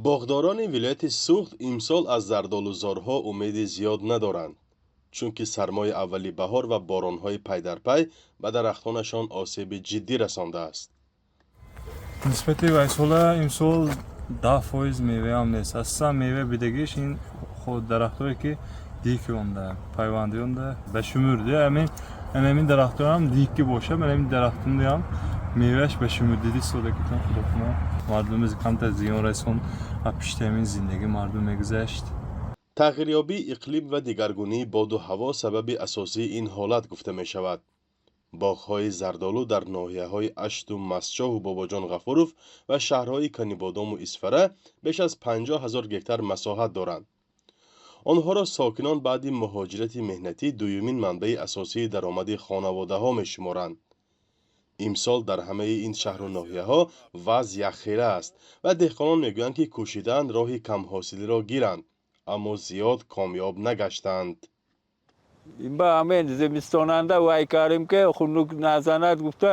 Боғдорони вилояти Суғд имсол аз зардолузорҳо умеди зиёд надоранд, чунки сармои аввали баҳор ва боронҳои пайдарпай ба дарахтонашон осеби ҷиддӣ расондааст. Нисбати вайсола имсол 10% меваам нест. Асосан мева бидагиш ин дарахтое, ки дикионда пайвандионда ба шумурди, ҳамин дарахтоам дикки боша, ҳамин дарахтондаам мевааш ба шумур диди истода, ки худо кунад, мардуми камтар зиён расон. Аз пишти ҳамин зиндагӣ мардум мегузашт. Тағйирёбии иқлим ва дигаргунии боду ҳаво сабаби асосии ин ҳолат гуфта мешавад. Боғҳои зардолу дар ноҳияҳои Ашту, Мастчоҳу Бобоҷон Ғафуров ва шаҳрҳои Канибодому Исфара беш аз 50 ҳазор гектар масоҳат доранд. Онҳоро сокинон баъди муҳоҷирати меҳнатӣ дуюмин манбаи асосии даромади хонаводаҳо мешуморанд. Имсол дар ҳамаи ин шаҳру ноҳияҳо вазъ якхела аст ва деҳқонон мегӯянд, ки кӯшидаанд роҳи камҳосилиро гиранд, аммо зиёд комёб нагаштаанд. Ба ҳамин зимистонанда вай кардем, ки хунук назанад гуфта,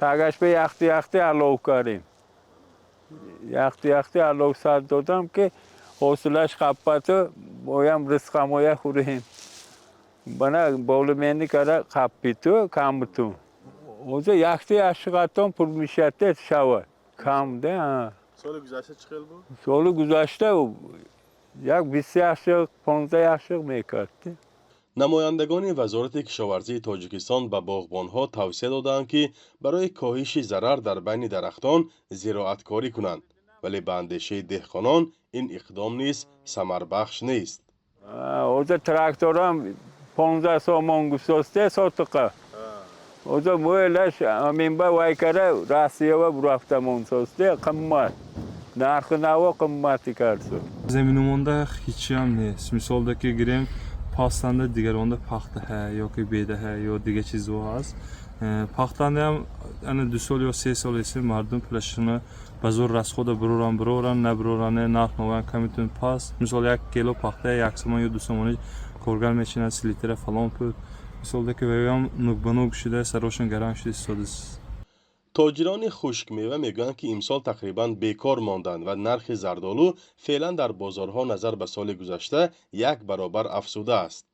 тагаш ба яхти яхти алов кардем, яхти яхти алов сар додам, ки ҳосилаш қаппату моям ризқамоя хӯрем. Бана болимени кара қаппиту камбуту. Ҳозир якти яшиқатон пур мешавад, шава кам да. Соли гузашта чӣ хел буд? Соли гузашта як 20 яшиқ, 15 яшиқ мекард. Намояндагони Вазорати кишоварзии Тоҷикистон ба боғбонҳо тавсия додаанд, ки барои коҳиши зарар дар байни дарахтон зироаткорӣ кунанд, вале ба андешаи деҳқонон ин иқдом низ самарбахш нест. Ҳозир тракторам 15 сомон гусосте сотиқа. Ҳозир мӯйлаш ҳаминба вай кара Россиява бурафтамон состе, қиммат. Нархи наво қиммати карсу. Заминумонда ҳечиам нест. Мисолда ки гирем, пастанда дигаронда пахта ҳа ёки беда ҳа ё дига чизҳо ҳаст. Пахтандаам ана 2 сол ё 3 сол еси мардум пулашона ба зур расхода буроран, буроран, набуроран, нарх навоян камитун паст. Мисол, 1 кило пахта 1 сомон ё 2 сомонӣ коргар мечинад, селитра фалон пул. Мисолда ки ваям нук ба нук шуда, сарошон гаран шуда истода. Тоҷирони хушкмева мегӯянд, ки имсол тақрибан бекор монданд ва нархи зардолу феълан дар бозорҳо назар ба соли гузашта як баробар афзудааст.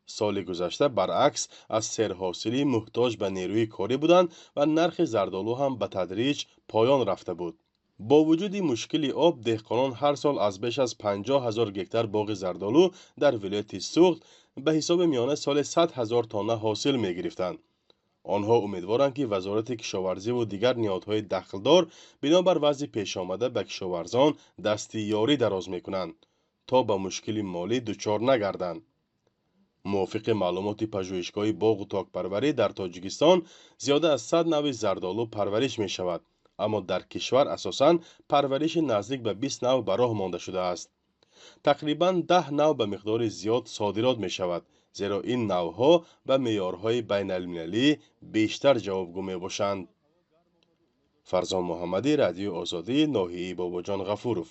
Соли гузашта баръакс, аз серҳосилӣ муҳтоҷ ба нерӯи корӣ буданд ва нархи зардолу ҳам ба тадриҷ поён рафта буд. Бо вуҷуди мушкили об, деҳқонон ҳар сол аз беш аз 50 ҳазор гектар боғи зардолу дар вилояти Суғд ба ҳисоби миёна соли 100 ҳазор тонна ҳосил мегирифтанд. Онҳо умедворанд, ки Вазорати кишоварзиву дигар ниҳодҳои дахлдор бинобар вазъи пешомада ба кишоварзон дасти ёрӣ дароз мекунанд, то ба мушкили молӣ дучор нагарданд. Мувофиқи маълумоти Пажӯҳишгоҳи боғу токпарварӣ, дар Тоҷикистон зиёда аз 100 навъи зардолу парвариш мешавад, аммо дар кишвар асосан парвариши наздик ба 20 навъ ба роҳ монда шудааст. Тақрибан 10 навъ ба миқдори зиёд содирот мешавад, зеро ин навъҳо ба меъёрҳои байналмилалӣ бештар ҷавобгӯ мебошанд. Фарзон Муҳаммадӣ, Радиои Озодӣ, ноҳияи Бобоҷон Ғафуров.